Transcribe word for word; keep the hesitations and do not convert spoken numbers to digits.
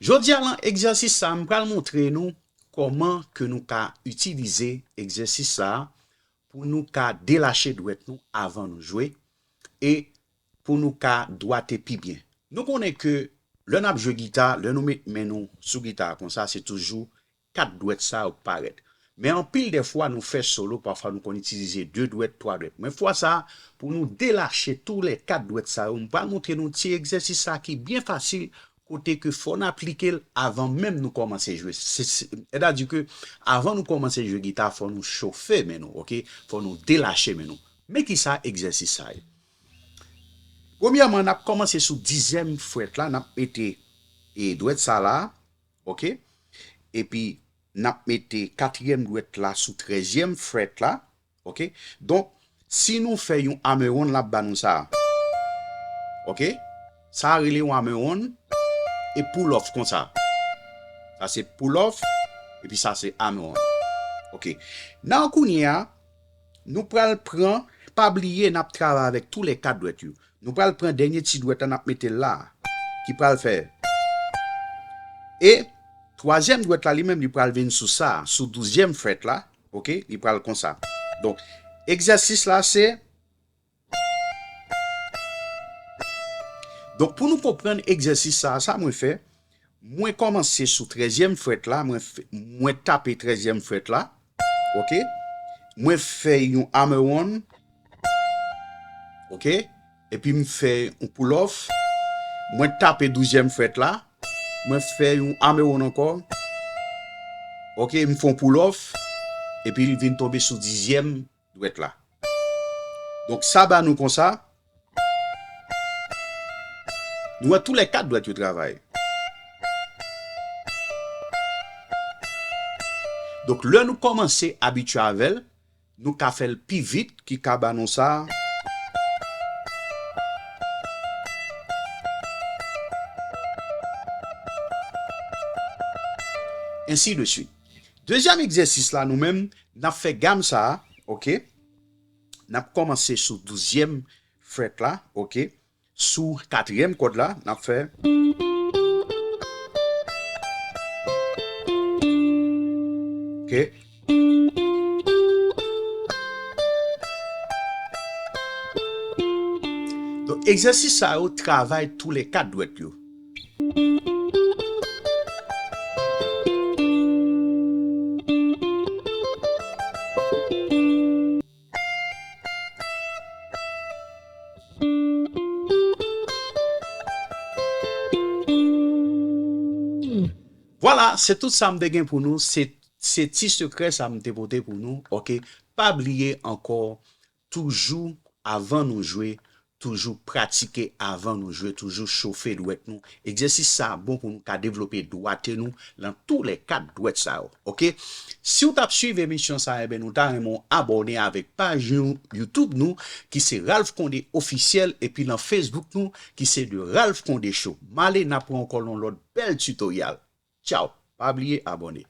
Jodi a lan egzèsis sa, m pral montre nou kòman ke nou ka itilize egzèsis sa pou nou ka delache dwèt nou avan nou jwe e pou nou ka dwate pi byen. Nou konnen ke lè n ap jwe gita, lè nou met men nou sou gita a konsa, se toujou kat dwèt sa yo k parèt. Men anpil dè fwa, nou fè solo, pafwa nou konn itilize de dwèt, twa dwèt. Men fwa sa, pou nou delache tou lè kat dwèt sa yo, m pral montre nou ti egzèsis sa ki byen fasil, kote ke fò n aplike l avan menm nou kòmanse jwe. Se, se, sètadi ke avan nou kòmanse jwe gita, fò nou chofe men nou, oke? Fò nou delache men nou. Men kisa egzèsis sa ye? Premyèman, n ap kòmanse sou dizyèm frèt la, n ap mete, e, dwèt sa la, oke? Epi, n ap mete katriyèm dwèt la sou trèzyèm frèt la, oke? Donk, si nou fè yon hammer-on, l ap ba nou sa. Oke? Sa a rele yon hammer-on e pull off konsa. Sa se pull off, epi sa se hammer-on. Oke. Nan kounye a, nou pral pran, pa bliye n ap travay avèk tou lè kat dwèt yo. Nou pral pran dènye ti dwèt la, n ap mete l la, ki pral fè. E twazyèm dwèt la, li menm, li pral vin sou sa, sou douzyèm frèt la, oke? Li pral konsa. Donk, egzèsis la, se, donk, pou nou konprann egzèsis sa, sa mwen fè, mwen kòmanse sou trèzyèm frèt la, mwen fè, mwen tape trèzyèm frèt la, oke? Mwen fè yon hammer-on, oke? Epi m fè yon pull off, mwen tape douzyèm frèt la, mwen fè yon hammer-on ankò, oke? M fè yon pull off, epi l vin tonbe sou dizyèm dwèt la. Donk, sa ba nou konsa. Nou wè tou lè kat dwèt yo travay. Donk, lè nou kòmanse abitye avè l, nou ka fè l pi vit, ki ka ba nou sa. Ensi de suit. Dezyèm egzèsis la, nou menm, n ap fè gam sa a, oke? N ap kòmanse sou douzyèm frèt la, oke? Sou katriyèm kòd la, n ap fè. Oke? Donk, egzèsis sa yo travay tou lè kat dwèt yo. Vwala, se tout sa m te gen pou nou. Se, se ti sekrè sa m te pote pou nou. Oke, pa bliye ankò, toujou, avan nou jwe, toujou pratike avan nou jwe, toujou chofe dwèt nou. Egzèsis sa bon pou nou ka devlope dwate nou lan tou lè kat dwèt sa yo, oke? Si w t ap swiv emisyon sa, enben, nou ta renmen w abòne avèk paj You-, YouTube nou, ki se Ralph Condé Officiel, epi lan Facebook nou, ki se The Ralph Condé Show. M ale, n ap pran ankò yon lòt bèl tutorial. Tchaw! Pa bliye abòne.